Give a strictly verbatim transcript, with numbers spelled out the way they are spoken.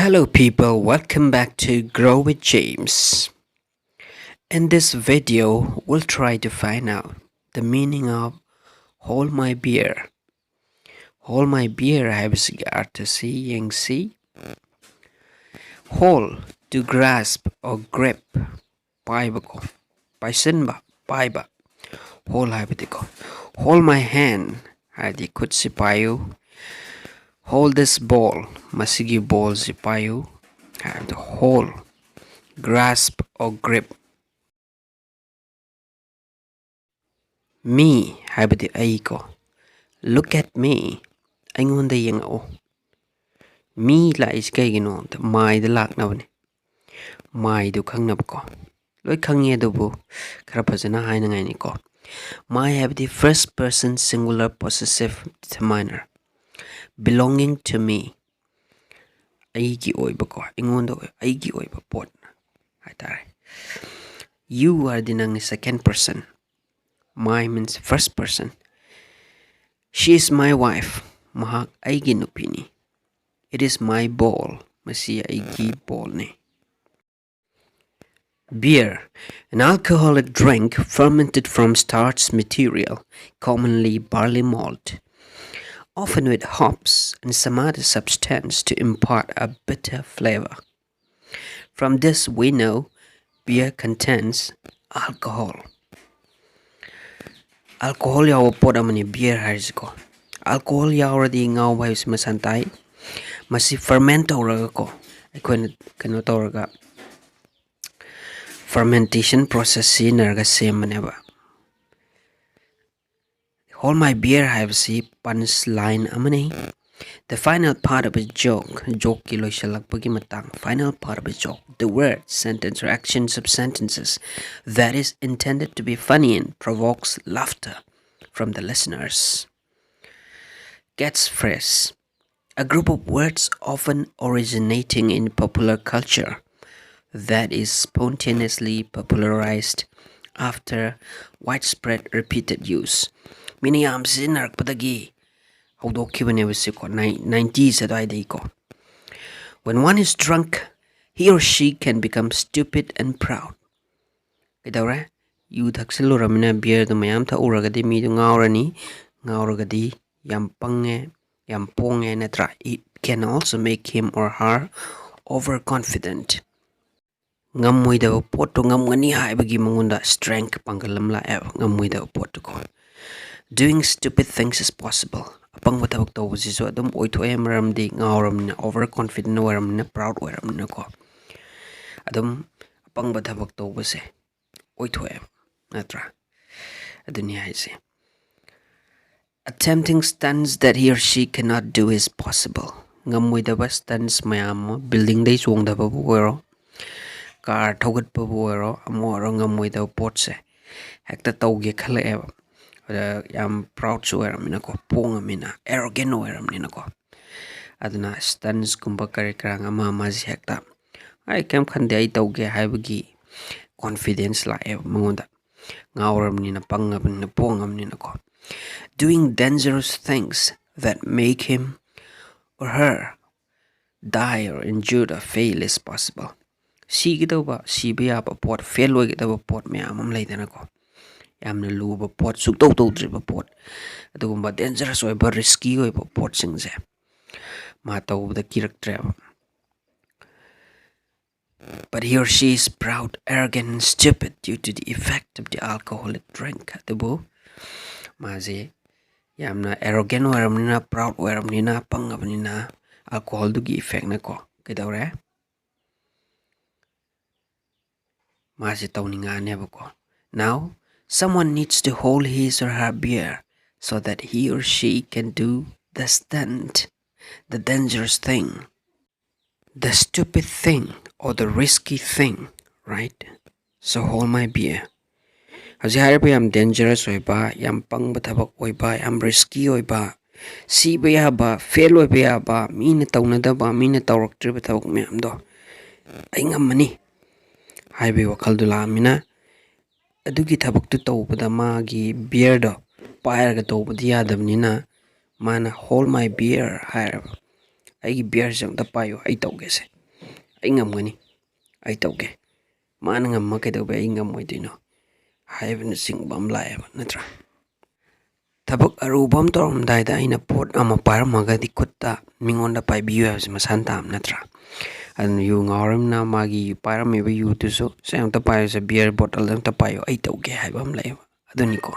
Hello, people. Welcome back to Grow with James. In this video, we'll try to find out the meaning of "Hold my beer." "Hold my beer" ꯍꯥꯏꯕꯁꯤꯒꯤ ꯑꯔꯊꯁꯤ ꯌꯦꯡꯁꯤ꯫ Hold, to grasp or grip, ꯄꯥꯏꯕ ꯀꯣ, ꯄꯥꯏꯁꯤꯟꯕ, ꯄꯥꯏꯕ꯫ Hold ꯍꯥꯏꯕꯗꯤꯀꯣ, "Hold my hand" ꯍꯥꯏꯗꯤ ꯈꯨꯠꯁꯤ ꯄꯥꯏꯌꯨ꯫ "Hold this ball", ꯃꯁꯤꯒꯤ ꯕꯣꯜꯁꯤ ꯄꯥꯏꯌꯨ ꯍꯥꯏꯕꯗꯣ hold, grasp or grip꯫ "Me" ꯍꯥꯏꯕꯗꯤ ꯑꯩ ꯀꯣ, "Look at me", ꯑꯩꯉꯣꯟꯗ ꯌꯦꯡꯉꯛꯑꯣ꯫ "Me" ꯂꯥꯛꯏꯁꯤ ꯀꯩꯒꯤꯅꯣ? ꯃꯥꯏꯗ ꯂꯥꯛꯅꯕꯅꯦ꯫ ꯃꯥꯏꯗꯨ ꯈꯪꯅꯕꯀꯣ꯫ ꯂꯣꯏ ꯈꯪꯉꯤ, ꯑꯗꯨꯕꯨ ꯈꯔ ꯐꯖꯅ ꯍꯥꯏꯅꯉꯥꯏꯅꯤꯀꯣ꯫ "My" ꯍꯥꯏꯕꯗꯤ first person singular possessive determiner, "belonging to me", ꯑꯩꯒꯤ ꯑꯣꯏꯕꯀꯣ, ꯑꯩꯉꯣꯟꯗ ꯑꯣꯏ-, ꯑꯩꯒꯤ ꯑꯣꯏꯕ ꯄꯣꯠ ꯍꯥꯏꯇꯥꯔꯦ꯫ "You" ꯍꯥꯏꯔꯗꯤ ꯅꯪꯅꯤ, second person. "My" means first person. "She is my wife", ꯃꯍꯥꯛ ꯑꯩꯒꯤ ꯅꯨꯄꯤꯅꯤ꯫ "It is my ball", ꯃꯁꯤ ꯑꯩꯒꯤ ꯕꯣꯜꯅꯤ꯫ Beer, an alcoholic drink fermented from starch material, commonly barley malt, often with hops and some other substance to impart a bitter flavor. From this we know beer contains alcohol. Alcohol ꯌꯥꯎꯕ ꯄꯣꯠ ꯑꯃꯅꯤ beer ꯍꯥꯏꯔꯤꯁꯤꯀꯣ꯫ Alcohol ꯌꯥꯎꯔꯗꯤ ꯉꯥꯎꯕ ꯍꯥꯏꯕꯁꯤ ꯃꯁꯥꯅ ꯇꯥꯏ꯫ ꯃꯁꯤ ferment ꯇꯧꯔꯒꯀꯣ, ꯑꯩꯈꯣꯏꯅ ꯀꯩꯅꯣ ꯇꯧꯔꯒ fermentation process ꯁꯤꯖꯤꯟꯅꯔꯒ ꯁꯦꯝꯕꯅꯦꯕ꯫ "Hold my beer" ꯍꯥꯏꯕꯁꯤ punchline ꯑꯃꯅꯤ꯫ The final part of a joke, jokeꯀꯤ ꯂꯣꯏꯁꯤꯜꯂꯛꯄꯒꯤ ꯃꯇꯥꯡ, final part of a joke, the word, sentence or actions of sentences that is intended to be funny and provokes laughter from the listeners. Catchphrase, a group of words often originating in popular culture that is spontaneously popularized after widespread repeated use. ꯃꯤꯅ ꯌꯥꯝ ꯁꯤꯖꯤꯟꯅꯔꯛꯄꯗꯒꯤ ꯍꯧꯗꯣꯛꯈꯤꯕꯅꯦꯕ ꯁꯤꯀꯣ, nineties ꯑꯗꯨꯋꯥꯏꯗꯒꯤꯀꯣ꯫ When one is drunk, he or she can become stupid and proud. ꯀꯩꯗꯧꯔꯦ? U ꯊꯛꯆꯜꯂꯨꯔꯃꯤꯅ, Beardo ꯃꯌꯥꯝ ꯊꯛꯎꯔꯒꯗꯤ ꯃꯤꯗꯣ ꯉꯥꯎꯔꯅꯤ. ꯉꯥꯎꯔꯒꯗꯤ ꯌꯥꯝ ꯄꯪꯉꯦ, ꯌꯥꯝ ꯄꯣꯡꯉꯦ, ꯅꯠꯇ꯭ꯔꯥ? It can also make him or her overconfident. ꯉꯝꯃꯣꯏꯗꯕ ꯄꯣꯠꯇꯣ ꯉꯝꯒꯅꯤ ꯍꯥꯏꯕꯒꯤ ꯃꯉꯣꯟꯗ strength, ꯄꯥꯡꯒꯜ ꯑꯃ ꯂꯥꯛꯑꯦꯕ, ꯉꯝꯃꯣꯏꯗꯕ ꯄꯣꯠꯇꯨꯀꯣ. Doing stupid things is possible. ꯑꯄꯪꯕ ꯊꯕꯛ ꯇꯧꯕꯁꯤꯁꯨ ꯑꯗꯨꯝ ꯑꯣꯏꯊꯣꯛꯑꯦ, ꯃꯔꯝꯗꯤ ꯉꯥꯎꯔꯕꯅꯤꯅ, over confident ꯑꯣꯏꯔꯕꯅꯤꯅ, proud ꯑꯣꯏꯔꯕꯅꯤꯅꯀꯣ. ꯑꯗꯨꯝ ꯑꯄꯪꯕ ꯊꯕꯛ ꯇꯧꯕꯁꯦ ꯑꯣꯏꯊꯣꯛꯑꯦꯕ, ꯅꯠꯇ꯭ꯔꯥ? ꯑꯗꯨꯅꯤ ꯍꯥꯏꯁꯦ. Attempting stunts that he or she cannot do is possible. ꯉꯝꯃꯣꯏꯗꯕ stunts ꯃꯌꯥꯝ ꯑꯃ, buildingꯗꯩ ꯆꯣꯡꯊꯕꯕꯨ ꯑꯣꯏꯔꯣ, car ꯊꯧꯒꯠꯄꯕꯨ ꯑꯣꯏꯔꯣ, ꯑꯃ ꯑꯣꯏꯔꯣ, ꯉꯝꯃꯣꯏꯗꯕ ꯄꯣꯠꯁꯦ ꯍꯦꯛꯇ ꯇꯧꯒꯦ ꯈꯜꯂꯛꯑꯦꯕ. ꯑꯗ ꯌꯥꯝ proudꯁꯨ ꯑꯣꯏꯔꯕꯅꯤꯅꯀꯣ, ꯄꯣꯡꯉꯕꯅꯤꯅ, arrogant ꯑꯣꯏꯔꯕꯅꯤꯅꯀꯣ. ꯑꯗꯨꯅ stuntsꯀꯨꯝꯕ ꯀꯔꯤ ꯀꯔꯥ ꯑꯃ ꯑꯃꯁꯦ ꯍꯦꯛꯇ, "ꯑꯩ ꯀꯩꯝ ꯈꯟꯗꯦ, ꯑꯩ ꯇꯧꯒꯦ" ꯍꯥꯏꯕꯒꯤ confidence ꯂꯥꯛꯑꯦꯕ ꯃꯉꯣꯟꯗ, ꯉꯥꯎꯔꯕꯅꯤꯅ, ꯄꯪꯉꯕꯅꯤꯅ, ꯄꯣꯡꯉꯕꯅꯤꯅꯀꯣ. Doing dangerous things that make him or her die or injured or fail is possible. ꯁꯤꯒꯗꯧꯕ, ꯁꯤꯕ ꯌꯥꯕ ꯄꯣꯠ, fail ꯑꯣꯏꯒꯗꯕ ꯄꯣꯠ ꯃꯌꯥꯝ ꯑꯃ ꯂꯩꯗꯅꯀꯣ. ꯌꯥꯝꯅ ꯂꯨꯕ ꯄꯣꯠ, ꯁꯨꯛꯇꯧ ꯇꯧꯗ꯭ꯔꯤꯕ ꯄꯣꯠ, ꯑꯗꯨꯒꯨꯝꯕ dangerous ꯑꯣꯏꯕ, risky ꯑꯣꯏꯕ ꯄꯣꯠꯁꯤꯡꯁꯦ ꯃꯥ ꯇꯧꯕꯗ ꯀꯤꯔꯛꯇ꯭ꯔꯦꯕ. But he or she is proud, arrogant, and stupid due to the effect of the alcoholic drink. ꯑꯗꯨꯕꯨ ꯃꯥꯁꯦ ꯌꯥꯝꯅ arrogant ꯑꯣꯏꯔꯕꯅꯤꯅ, proud ꯑꯣꯏꯔꯕꯅꯤꯅ, ꯄꯪꯉꯕꯅꯤꯅ, alcoholꯗꯨꯒꯤ effectꯅꯀꯣ ꯀꯩꯗꯧꯔꯦ? ꯃꯥꯁꯦ ꯇꯧꯅꯤꯡꯉꯛꯑꯅꯦꯕꯀꯣ. Now, someone needs to hold his or her beer so that he or she can do the stunt, the dangerous thing, the stupid thing, or the risky thing, right? So hold my beer. ꯍꯧꯖꯤꯛ ꯍꯥꯏꯔꯤꯕ ꯌꯥꯝ dangerous ꯑꯣꯏꯕ, ꯌꯥꯝ ꯄꯪꯕ ꯊꯕꯛ ꯑꯣꯏꯕ, ꯌꯥꯝ risky ꯑꯣꯏꯕ, ꯁꯤꯕ ꯌꯥꯕ, fail ꯑꯣꯏꯕ ꯌꯥꯕ, ꯃꯤꯅ ꯇꯧꯅꯗꯕ, ꯃꯤꯅ ꯇꯧꯔꯛꯇ꯭ꯔꯤꯕ ꯊꯕꯛ ꯃꯌꯥꯝꯗꯣ ꯑꯩ ꯉꯝꯃꯅꯤ ꯍꯥꯏꯕꯒꯤ ꯋꯥꯈꯜꯗꯣ ꯂꯥꯛꯑꯃꯤꯅ, ꯑꯗꯨꯒꯤ ꯊꯕꯛꯇꯨ ꯇꯧꯕꯗ ꯃꯥꯒꯤ beerꯗꯣ ꯄꯥꯏꯔꯒ ꯇꯧꯕꯗꯤ ꯌꯥꯗꯕꯅꯤꯅ, ꯃꯥꯅ "Hold my beer" ꯍꯥꯏꯔꯕ, ꯑꯩꯒꯤ ꯕꯤꯌꯔꯁꯦ ꯑꯝꯇ ꯄꯥꯏꯌꯨ, ꯑꯩ ꯇꯧꯒꯦꯁꯦ, ꯑꯩ ꯉꯝꯒꯅꯤ, ꯑꯩ ꯇꯧꯒꯦ, ꯃꯥꯅ ꯉꯝꯃ ꯀꯩꯗꯧꯕꯩ ꯑꯩ ꯉꯝꯃꯣꯏꯗꯣꯏꯅꯣ ꯍꯥꯏꯕꯅꯆꯤꯡꯕ ꯑꯃ ꯂꯥꯛꯑꯦꯕ, ꯅꯠꯇ꯭ꯔꯥ? ꯊꯕꯛ ꯑꯔꯨꯕ ꯑꯃ ꯇꯧꯔꯝꯗꯥꯏꯗ ꯑꯩꯅ ꯄꯣꯠ ꯑꯃ ꯄꯥꯏꯔꯝꯃꯒꯗꯤ ꯈꯨꯠꯇ, ꯃꯤꯉꯣꯟꯗ ꯄꯥꯏꯕꯤꯌꯨ ꯍꯥꯏꯕꯁꯦ ꯃꯁꯥꯅ ꯇꯥꯕ ꯅꯠꯇ꯭ꯔꯥ? ꯑꯗꯨꯅ ꯌꯨ ꯉꯥꯎꯔꯃꯤꯅ ꯃꯥꯒꯤ ꯄꯥꯏꯔꯝꯃꯤꯕ ꯌꯨꯗꯨꯁꯨ, "ꯁꯦ ꯑꯝꯇ ꯄꯥꯏꯌꯨꯁꯦ, ꯕꯤꯌꯔ ꯕꯣꯇꯜꯗ ꯑꯝꯇ ꯄꯥꯏꯌꯨ, ꯑꯩ ꯇꯧꯒꯦ" ꯍꯥꯏꯕ ꯑꯃ ꯂꯩꯌꯦꯕ꯫ ꯑꯗꯨꯅꯤꯀꯣ꯫